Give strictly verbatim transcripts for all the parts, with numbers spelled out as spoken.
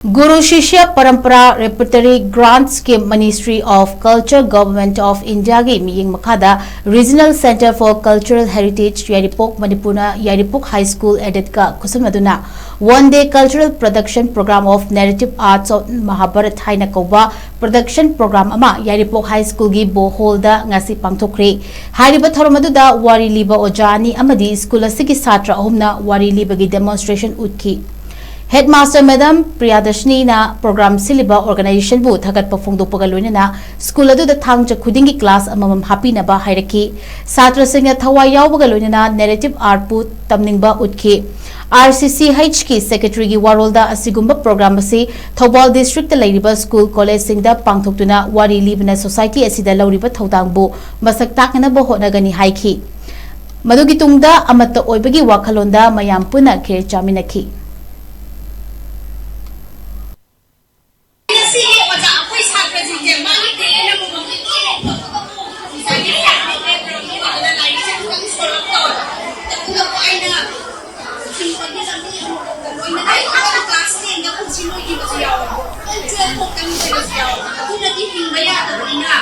Guru ꯁꯤꯁ꯭ꯌ ꯄꯔꯝꯄꯔꯥ Repertory Grant Scheme, Ministry of Culture, Government of India ꯒꯤ ꯃꯤꯠꯌꯦꯡ ꯃꯈꯥꯗ Regional Centre for Cultural Heritage, ꯌꯥꯏꯔꯤꯄꯣꯛ, ꯃꯅꯤꯄꯨꯔꯅ ꯌꯥꯏꯔꯤꯄꯣꯛ High School aided ꯀ ꯈꯨꯠꯁꯝꯅꯗꯨꯅ One Day Cultural Production Program of Narrative Arts of Mahabharat ꯍꯥꯏꯅ ꯀꯧꯕ production program ꯑꯃ ꯌꯥꯏꯔꯤꯄꯣꯛ High School ꯒꯤ ꯕꯣ hall ꯗ ꯉꯁꯤ ꯄꯥꯡꯊꯣꯛꯈ꯭ꯔꯦ꯫ ꯍꯥꯏꯔꯤꯕ ꯊꯧꯔꯝ ꯑꯗꯨꯗ ꯋꯥꯔꯤ ꯂꯤꯕ ꯑꯣꯖꯥ ꯑꯅꯤ ꯑꯃꯗꯤ school ꯑꯁꯤꯒꯤ ꯁꯥꯇ꯭ꯔ ꯑꯍꯨꯝꯅ ꯋꯥꯔꯤ ꯂꯤꯕꯒꯤ demonstration ꯎꯠꯈꯤ꯫ Headmaster Madam ꯄ꯭ꯔꯤꯌꯥꯗꯔꯁꯤꯅꯤꯅ program ꯁꯤꯜꯂꯤꯕ organization ꯕꯨ ꯊꯥꯒꯠꯄ ꯐꯣꯡꯗꯣꯛꯄꯒ ꯂꯣꯏꯅꯅ school ꯑꯗꯨꯗ ꯊꯥꯡꯖ ꯈꯨꯗꯤꯡꯒꯤ class ꯑꯃꯃꯝ ꯍꯥꯞꯄꯤꯅꯕ ꯍꯥꯏꯔꯛꯈꯤ꯫ ꯁꯥꯇ꯭ꯔꯁꯤꯡꯅ ꯊꯋꯥꯏ ꯌꯥꯎꯕꯒ ꯂꯣꯏꯅꯅ narrative art ꯄꯨ ꯇꯝꯅꯤꯡꯕ ꯎꯠꯈꯤ꯫ R C C H ꯀꯤ secretary ꯒꯤ ꯋꯥꯔꯣꯜꯗ ꯑꯁꯤꯒꯨꯝꯕ program ꯑꯁꯤ ꯊꯧꯕꯥꯜ district ꯇ ꯂꯩꯔꯤꯕ school college ꯁꯤꯡꯗ ꯄꯥꯡꯊꯣꯛꯇꯨꯅ ꯋꯥꯔꯤ ꯂꯤꯕꯅ society ꯑꯁꯤꯗ ꯂꯧꯔꯤꯕ ꯊꯧꯗꯥꯡꯕꯨ ꯃꯁꯛ ꯇꯥꯛꯅꯅꯕ ꯍꯣꯠꯅꯒꯅꯤ ꯍꯥꯏꯈꯤ꯫ ꯃꯗꯨꯒꯤ ꯇꯨꯡꯗ ꯑꯃꯠꯇ ꯑꯣꯏꯕꯒꯤ ꯋꯥꯈꯜꯂꯣꯟꯗ ꯃꯌꯥꯝ ꯄꯨꯟꯅ ꯈꯦꯔ ꯆꯥꯃꯤꯟꯅꯈꯤ꯫ ꯉꯁꯤꯒꯤ ꯑꯣꯖꯥ ꯑꯩꯈꯣꯏ ꯁꯥꯇ꯭ꯔꯁꯤꯡꯁꯦ ꯃꯥꯒꯤ ꯀꯦꯔꯤꯌꯔ ꯑꯃꯃꯝꯒꯤ ꯂꯣꯏꯅ ꯉꯁꯥꯏꯒꯤ ꯂꯥꯏꯔꯤꯛꯁꯦ ꯈꯤꯇꯪ ꯁꯣꯜꯂꯞ ꯇꯧꯋꯦ꯫ ꯑꯗꯨꯅꯕꯨ ꯑꯩꯅ ꯍꯤꯡꯕꯒꯤ ꯂꯝꯕꯤ ꯑꯃꯃꯝꯗ ꯂꯣꯏꯅ ꯂꯩ꯫ ꯀ꯭ꯂꯥꯁ ꯇꯦꯟꯗ ꯄꯨꯟꯁꯤ ꯂꯣꯏꯈꯤꯕꯁꯨ ꯌꯥꯎꯋꯦ, ꯇꯨꯋꯦꯜꯐ ꯐꯥꯎꯇꯪ ꯂꯩꯕꯁꯨ ꯌꯥꯎꯋꯦ꯫ ꯑꯗꯨꯅꯗꯤ ꯍꯤꯡꯕ ꯌꯥꯗꯕꯅꯤꯅ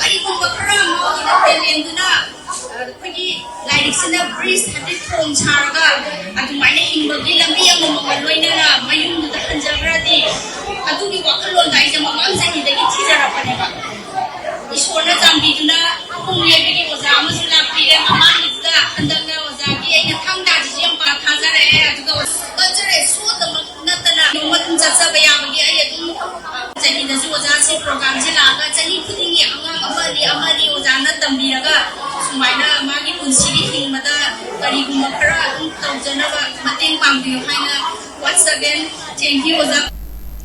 ꯀꯔꯤꯒꯨꯝꯕ ꯈꯔ ꯑꯃ ꯑꯣꯏꯅ ꯇꯦꯂꯦꯟꯗꯨꯅ ꯑꯩꯈꯣꯏꯒꯤ ꯂꯥꯏꯔꯤꯛꯁꯤꯅ ꯕ꯭ꯔꯤꯖ ꯍꯥꯏꯗꯤ ꯊꯣꯡ ꯁꯥꯔꯒ ꯑꯗꯨꯃꯥꯏꯅ ꯍꯤꯡꯕꯒꯤ ꯂꯝꯕꯤ ꯑꯃꯃꯝꯒ ꯂꯣꯏꯅꯅ ꯃꯌꯨꯝꯗꯨꯗ ꯍꯟꯖꯈ꯭ꯔꯗꯤ ꯑꯗꯨꯒꯤ ꯋꯥꯈꯜꯂꯣꯟꯗ ꯑꯩꯁꯦ ꯃꯃꯥꯡ ꯆꯍꯤꯗꯒꯤ ꯊꯤꯖꯔꯛꯄꯅꯦꯕ꯫ ꯏꯁꯣꯔꯅ ꯆꯥꯟꯕꯤꯗꯨꯅ ꯄꯨꯡ ꯌꯩꯕꯒꯤ ꯑꯣꯖꯥ ꯑꯃꯁꯨ ꯂꯥꯛꯄꯤꯔꯦ ꯃꯃꯥꯡꯒꯤꯗꯨꯗ꯫ ꯍꯟꯗꯛꯅ ꯑꯣꯖꯥꯒꯤ ꯑꯩꯅ ꯊꯥꯡ ꯇꯥꯁꯤꯁꯨ ꯌꯥꯝ ꯄꯥꯛ ꯊꯥꯖꯔꯛꯑꯦ꯫ ꯑꯗꯨꯒ ꯀꯜꯆꯔꯦꯜ ꯁꯣꯗꯃꯛ ꯅꯠꯇꯅ ꯅꯣꯡꯃ ꯑꯗꯨꯝ ꯆꯠꯆꯕ ꯌꯥꯕꯒꯤ ꯑꯩ ꯑꯗꯨꯝ ꯆꯍꯤꯗꯁꯨ ꯑꯣꯖꯥꯁꯤ ꯄ꯭ꯔꯣꯒ꯭ꯔꯥꯝꯁꯤ ꯂꯥꯛꯑꯒ ꯆꯍꯤ ꯈꯨꯗꯤꯡꯒꯤ ꯑꯉꯥꯡ ꯑꯃꯅꯤ ꯑꯃꯅꯤ ꯑꯣꯖꯥꯅ ꯇꯝꯕꯤꯔꯒ ꯁꯨꯃꯥꯏꯅ ꯃꯥꯒꯤ ꯄꯨꯟꯁꯤꯒꯤ ꯍꯤꯡꯕꯗ ꯀꯔꯤꯒꯨꯝꯕ ꯈꯔ ꯑꯗꯨꯝ ꯇꯧꯖꯅꯕ ꯃꯇꯦꯡ ꯄꯥꯡꯕꯤꯌꯨ ꯍꯥꯏꯅ once again thank you ꯑꯣꯖꯥ꯫